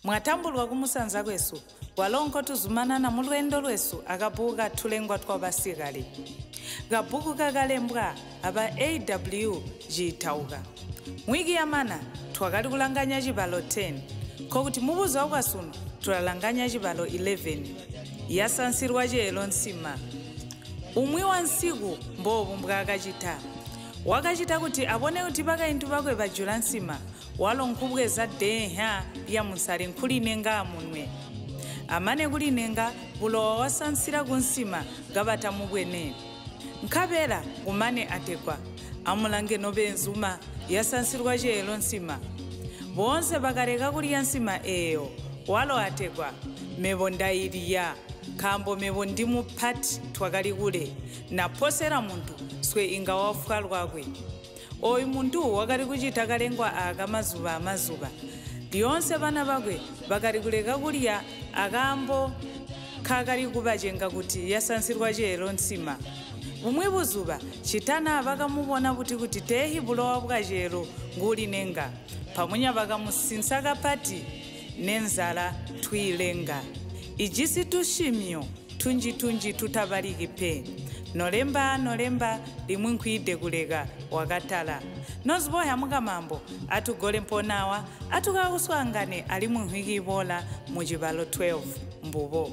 Mwatambulwa kumusanza kwesu, kwalo nkotuzumanana mulweendo lwesu akabbuku ka Tulengwa Twa Basikale. Kabbuku kakalembwa aba A.W. Ciitauka. Mwiki yamana twakali kulanganya cibalo 10, nkokuti mubuzuba bwasunu tulalanganya cibalo 11. Yasansilwa ceelo nsima. Umwi wansiku mboobu mbwaakacita. Wakacita kuti abone kuti bakaintu bakwe bajula nsima, walo nkubweza deenha lyamunsale nkulinenga amunwe. Amane kulinenga, bulowa wasansila kunsima kabatamubwene. Nkabela kumane ategwa, Amulange nobeenzuma, yasansilwa ceelo nsima. Boonse bakaleka kulya nsima eeyo, walo ategwa, Mebo ndailya, nkaambo mebo ndimupati twakali kule, naposela muntu swe inga wafwa lwakwe. Ooyu muntu wakali kucita kalengwa aaka mazuba amazuba. Lyoonse bana bakwe bakali kuleka kulya akaambo nkaakali kubacenga kuti yasansilwa ceelo nsima. Bumwi buzuba, ccita naa bakamubona buti kuti teehi bulowa bwaceelo nguulinenga, mpamunya bakamusinsa kapati nenzala twiilenga. Ijisi tusyimyo tunji-tunji tutabaliki pe. Nolemba nolemba, limwi nkwiide kuleka, wakatala. Nozibohya mukamambo, atugole mpoonaawa, atukakuswaangane alimwi nhwiki iboola mucibalo 12. Mbubo.